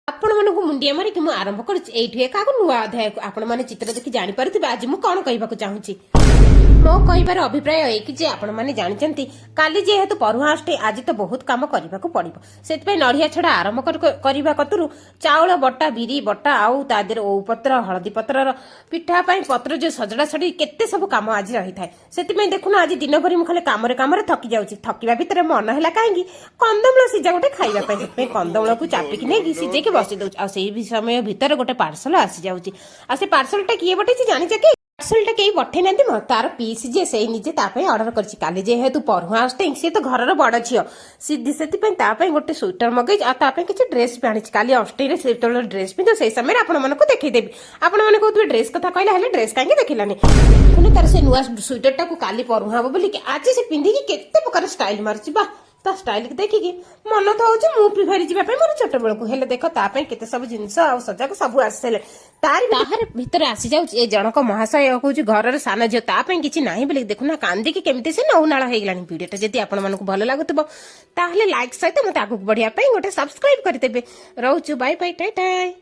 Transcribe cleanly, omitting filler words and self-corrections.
ଆପଣମାନଙ୍କୁ ମୁଣ୍ଡିଆ ମାରିକି ମୁଁ ଆରମ୍ଭ କରୁଛି ଏଇଠୁ ଏକ ନୂଆ ଅଧ୍ୟାୟକୁ। ଆପଣମାନେ ଚିତ୍ର ଦେଖି ଜାଣିପାରୁଥିବେ ଆଜି ମୁଁ କଣ କହିବାକୁ ଚାହୁଁଛି। ମୋ କହିବାର ଅଭିପ୍ରାୟ ଏଇକି ଯେ ଆପଣମାନେ ଜାଣିଛନ୍ତି, କାଲି ଯେହେତୁ ପରୁହାଁ ଅଷ୍ଟମୀ, ଆଜି ତ ବହୁତ କାମ କରିବାକୁ ପଡିବ। ସେଥିପାଇଁ ନଡ଼ିଆ ଛଡ଼ା ଆରମ୍ଭ କରିବା କତୁରୁ ଚାଉଳ ବଟା, ବିରି ବଟା, ଆଉ ତା ଦେହରେ ଓଉ ପତ୍ର, ହଳଦୀ ପତ୍ରର ପିଠା ପାଇଁ ପତ୍ର ଯୋଉ ସଜଡ଼ା ସଜଡ଼ି, କେତେ ସବୁ କାମ ଆଜି ରହିଥାଏ। ସେଥିପାଇଁ ଦେଖୁନ, ଆଜି ଦିନ ଭରି ମୁଁ ଖାଲି କାମରେ କାମରେ ଥକି ଯାଉଛି। ଥକିବା ଭିତରେ ମନ ହେଲା କାହିଁକି କନ୍ଦମୂଳ ସିଝା ଗୋଟେ ଖାଇବା ପାଇଁ। ସେଥିପାଇଁ କନ୍ଦମୂଳକୁ ଚାପିକି ନେଇକି ସିଝେଇକି ବସି ଦଉଛି। ଆଉ ସେଇ ବି ସମୟ ଭିତରେ ଗୋଟେ ପାର୍ସଲ ଆସିଯାଉଛି। ଆଉ ସେ ପାର୍ସଲଟା କିଏ ପଠେଇଛି ଜାଣିଛ କି? ପାର୍ସଲଟା କେହି ପଠେଇ ନାହାନ୍ତି ମ, ତାର ପିଇସି ଯିଏ, ସେଇ ନିଜେ ତା ପାଇଁ ଅର୍ଡର କରିଛି। କାଲି ଯେହେତୁ ପରୁହାଁ ଅଷ୍ଟମୀ, ସିଏ ତ ଘରର ବଡ ଝିଅ ସିଦ୍ଧି, ସେଥିପାଇଁ ତା ପାଇଁ ଗୋଟେ ସୁଇଟର ମଗେଇଛି ଆଉ ତା ପାଇଁ କିଛି ଡ୍ରେସ୍ ବି ଆଣିଛି। କାଲି ଅଷ୍ଟମୀରେ ସେ ଯେତେବେଳେ ଡ୍ରେସ୍ ପିନ୍ଧିବ, ସେଇ ସମୟରେ ଆପଣମାନଙ୍କୁ ଦେଖେଇଦେବି। ଆପଣମାନେ କହୁଥିବେ, ଡ୍ରେସ୍ କଥା କହିଲା, ହେଲେ ଡ୍ରେସ୍ କାହିଁକି ଦେଖିଲାନି? ପୁଣି ତାର ସେ ନୂଆ ସୁଇଟରଟାକୁ କାଲି ପରୁହାଁ ହବ ବୋଲିକି ଆଜି ସେ ପିନ୍ଧିକି କେତେ ପ୍ରକାର ଷ୍ଟାଇଲ ମାରୁଛି ବା। ତା ଷ୍ଟାଇଲ ଦେଖିକି ମନ ତ ହଉଛି ମୁଁ ବି ଫେରି ଯିବା ପାଇଁ ମୋର ଛୋଟ ବେଳକୁ। ହେଲେ ଦେଖ, ତା ପାଇଁ କେତେ ସବୁ ଜିନିଷ ଆଉ ସଜାକୁ ସବୁ ଆସିଲେ। ତାରି ତାହାର ଭିତରେ ଆସିଯାଉଛି ଏ ଜଣକ ମହାଶୟ କହୁଛି, ଘରର ସାନ ଝିଅ, ତା ପାଇଁ କିଛି ନାହିଁ ବୋଲି ଦେଖୁନା କାନ୍ଦିକି କେମିତି ସେ ନଉନାଳ ହେଇଗଲାଣି। ଭିଡ଼ିଓଟା ଯଦି ଆପଣମାନଙ୍କୁ ଭଲ ଲାଗୁଥିବ, ତାହେଲେ ଲାଇକ୍ ସହିତ ମତେ ଆଗକୁ ବଢିବା ପାଇଁ ଗୋଟେ ସବସ୍କ୍ରାଇବ କରିଦେବେ। ରହୁଛୁ, ବାଇ ବାଇ, ଟାଇ ଟାଇ।